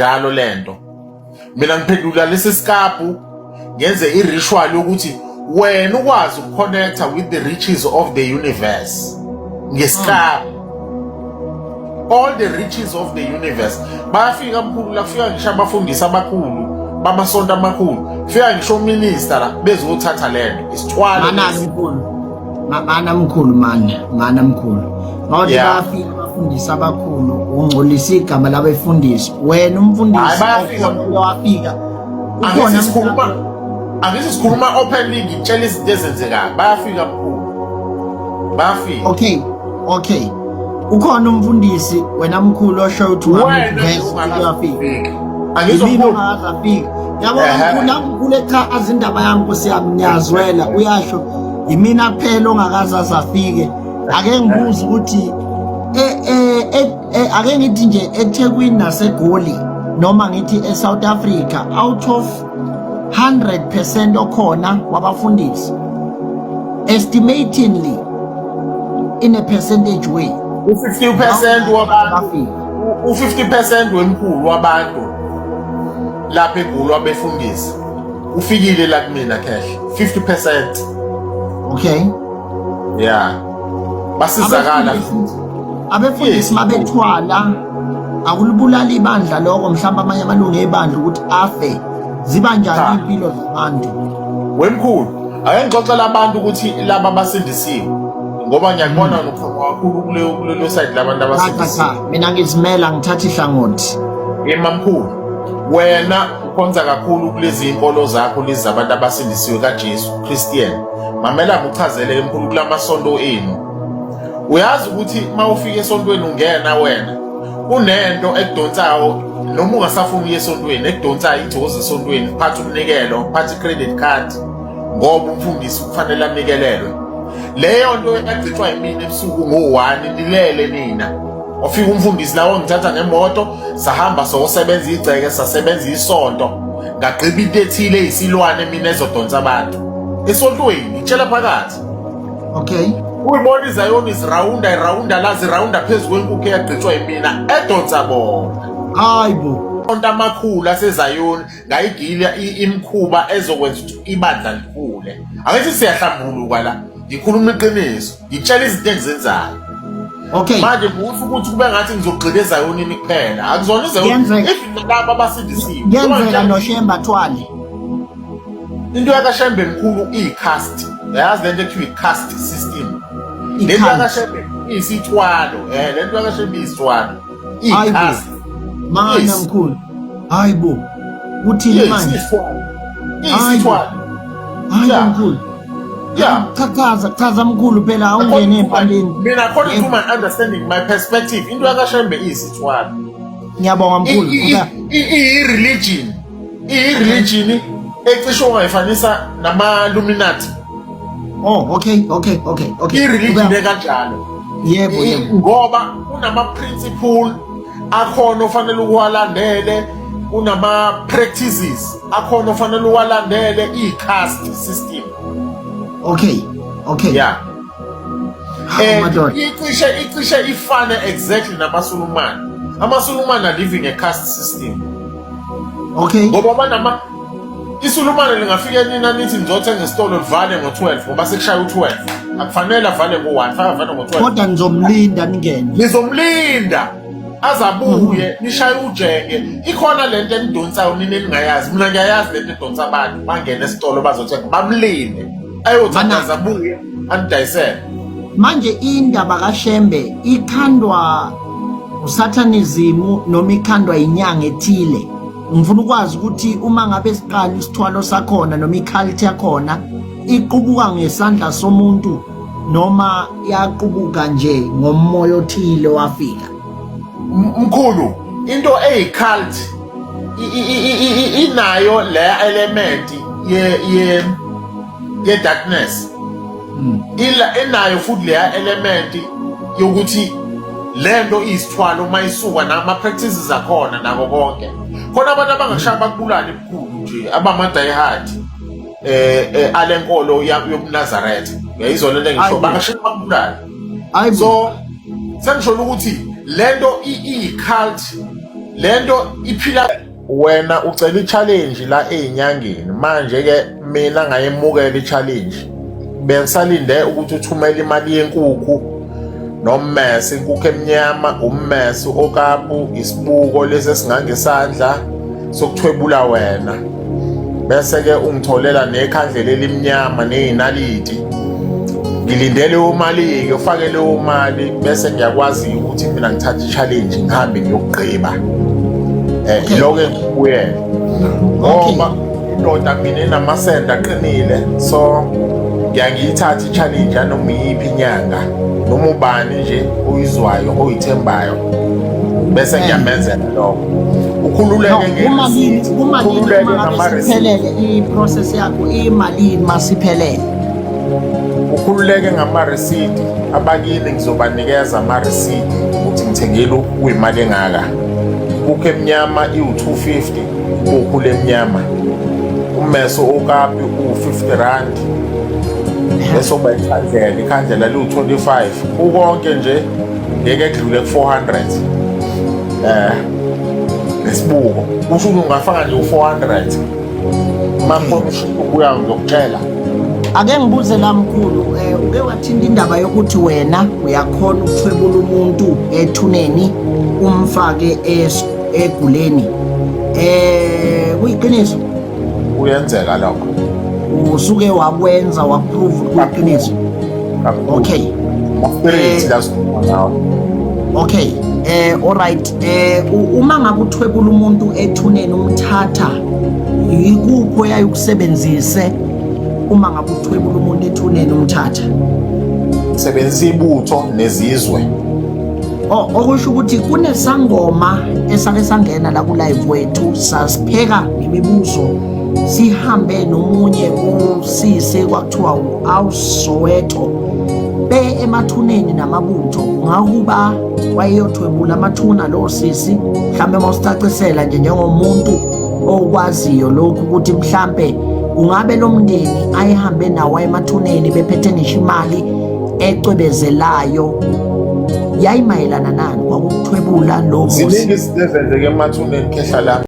Njalo lento mina ngiphendula lesi sikabhu, ngenze i-ritual yokuthi wena ukwazi ukuconnecta with the riches of the universe ngesikabhu. All the riches of the universe bayafika, mkhulu. La kufika ngisho abafundisi abakhulu bamasonto amakhulu, fika ngisho uminister la bezothatha lento isithwalo. Mana lesi. Mkhulu. Mana mkhulu, mana, mana mkhulu. Mawuthi bayafika abafundisi abakhulu, ungcolisa igama labefundisi. Wena umfundisi Hayi, bayafika. okhona wafika. Angithi Ukhona sikhuluma mhlawumbe- angithi sikhuluma openly, ngitshela izinto ezenzekayo. Bayafika mkhulu, bayafika. Okay. Ukhona umfundisi wena mkhulu osho ukuthi Wena ungamveza uyafika. ungakafiki, angizwa Yimina mkhulu. ongakaze afike. Yabo mkhulu, namkhulu echaza indaba yami, Nkosi yami, ngiyazwela uyasho. Yimina kuphela ongakaze aze afike. Ake ngibuze ukuthi ake ngithi nje eThekwini naseGoli noma ngithi eSouth Africa, out of 100% okhona wabafundisi, estimatingly, in a percentage way, U-50% wabantu. Bafika. U-50% wemkhulu wabantu lapha eGoli wabefundisi ufikile la kumina cash 50%. Yeah, basizakala. Abefundisi mabethwala, akulibulala ibandla lokho? Mhlawumbe amanye amalungu ebandla ukuthi afe, ziba njani Cha. impilo zabantu? Wemkhulu, ake ngixoxela abantu ukuthi laba abasindisiwe, ngoba ngiyakubona nokuqhamuka kakhulu kulelo side labantu Cha, cha, abasindisiwe. cha, mina ngizimela, ngithatha ihlangothi. Imamkhulu, wena ukhonza kakhulu kulezi inkolo zakho lezi zabantu abasindisiwe kaJesu, Christian. Mamela ngikuchazele ke mkhulu, kulamasonto enu, uyazi ukuthi uma ufika esontweni ungena wena kunento ekudonsayo, noma ungasafuni uye esontweni, ekudonsayo igcozi esontweni, phatha umnikelo, phatha i-credit card, ngoba umfundisi kufanele anikelelwe. Leyo nto yagcitshwa yimina ebusuku ngo-1, nilele nina. Wafika umfundisi lawo, ngithatha ngemoto, sahamba sosebenza igceke, sasebenza isonto, ngagqiba into ethile eyisilwane mina ezodonsa abantu esontweni, ngitshela phakathi. Uyibona izayoni zirawunda, irawunda la, zirawunda phezu kwenkukhu eyagqitshwa yimina edonsa bona. Hayi bo. Onke amakhulu asezayoni ngayigila imikhuba ezokwenza ukuthi ibandla likhule. Angithi siyahlambuluka la, ngikhuluma iqiniso, ngitshela izinto engizenzayo. Manje kuthi ukuthi kube ngathi ngizogxila ezayonini kuphela, akuzona izayoni. Kuyenzeka. Even laba abasindisiwe. Kuyenzeka noShemba thwale. Into yakaShembe mkhulu iyi-caste, yazi lento ekuthiwa i-caste system. Lento I-cult. yakaShembe iyisithwalo, lento yakaShembe iyisithwalo. Hayi bo. Iyi-caste. Mana mkhulu, hayi bo, uthini manje? Iyisithwalo, iyisithwalo. Hayi mkhulu. Cha, chaza, chaza mkhulu, phela awungene empaleni. Mina, according to my understanding, my perspective, into yakaShembe iyisithwalo. Ngiyabonga mkhulu. Iyi-religion, iyi-religion ecishe ungayifanisa nama-Illuminati. Oh, okay. I-religion ekanjalo. Yebo yebo Ngoba kunama-principle akhona ofanele ukuwalandele, kunama-practices akhona ofanele uwalandele, iyi-caste system. Yeah. Hawu, madoda. Icishe ifane exactly namaSulumane. AmaSulumane are living a caste system. Ngoba banama iSulumane lingafika nina nithi nizothenga esitolo, livale ngo-12 ngoba sekushaya u-12. Akufanele avale ngo-1, fanele avale ngo-12. Kodwa nizomlinda ningene. Nizomlinda azabuye, nishaye ujenge. Ikhona lento enidonsayo nina eningayazi. Mina ngiyayazi lento edonsa abantu bangene esitolo bazothenga, bamlinde ayothandaza, abuye anidayisele. Manje indaba kaShembe ikhandwa usatanism noma ikhandwa inyanga ethile? Ngifuna ukwazi ukuthi uma ngabe siqala isithwalo sakhona noma i-cult yakhona iqubuka ngesandla somuntu noma yaqubuka nje ngomoya othile wafika? Mkhulu, into eyi-cult inayo le element ye darkness. Ila inayo futhi leya element yokuthi lento iyisithwalo uma isuka nama practices akhona nako konke. Khona abantu abangakushaya bakubulale mkhulu nje, abama die hard alenkolo yobuNazaretha. Uyayizwa lento engisho? Hayi. Bangashaya bakubulale. Hayi bo. So sengisho ukuthi lento iyi-cult. Lento iphila wena ucela i-challenge la ey'nyangeni manje-ke mina ngayemukela i-challenge bengisalinde ukuthi uthumele imali yenkukhu nommese inkukhu emnyama ummese okapu isibuko lesi esingangesandla sokuthwebula wena bese-ke ungitholela nekhandlela elimnyama ney'naliti ngilinde leyo mali-ke ufake leyo mali bese ngiyakwazi ukuthi mina ngithathe i-challenge ngihambe ngiyokugqiba um eh, iloko engikubuyele ngoba indoda mina enamasende aqinile so ngiyangiyithatha i-challenge yanoma iyiphi inyanga noma ubani nje oyizwayo oyithembayo bese eh. ngiyamenzela lokho ukhululeke nge-receipt ukhululeke ngama-receipt i-process yakho imalini masiphelele ukhululeke ngama-receipt abakini ngizobanikeza ama-receipt ukuthi ngithengile kuyimali engaka inkukhu emnyama iwu-250 inkukhu lemnyama ummeso okapi uwu-50 rand bese uba ikhandlela ikhandlela liwu-25 kukonke nje ngeke kudlule ku-400 eh nesibuko kusho ukuthi ungafaka nje u-400 uma khona ushintsho ubuya ngizokutshela. Ake ngibuze la mkhulu eh uke wathinta indaba yokuthi wena uyakhona ukuthwebula umuntu ethuneni umfake eguleni eh kuyiqiniso? Kuyenzeka lokho. Usuke wakwenza waprove kuyiqiniso? Okay. Spirit eh, la sikhuluma ngawo. Okay. Eh alright eh uma ngabe uthwebula umuntu ethuneni umthatha yikuphi oyaye ukusebenzise uma ngabe uthwebula umuntu ethuneni umthatha? Sebenzisa ibutho nezizwe. Oh okusho ukuthi kunesangoma esake sangena la ku live wethu sasipheka ngemibuzo sihambe nomunye usisi kwakuthiwa u-Awusoweto be emathuneni namabutho ngakuba wayeyothwebula amathuna lo sisi mhlambe mawusicacisela nje njengomuntu okwaziyo lokhu ukuthi mhlambe kungabe lo mndeni ayehambe nawo emathuneni bephethe ngisho imali ecwebezelayo yayimayelana nani kwakuthwebula lo muzi. Ziningi izinto ezenzeka emathuneni khehla lami.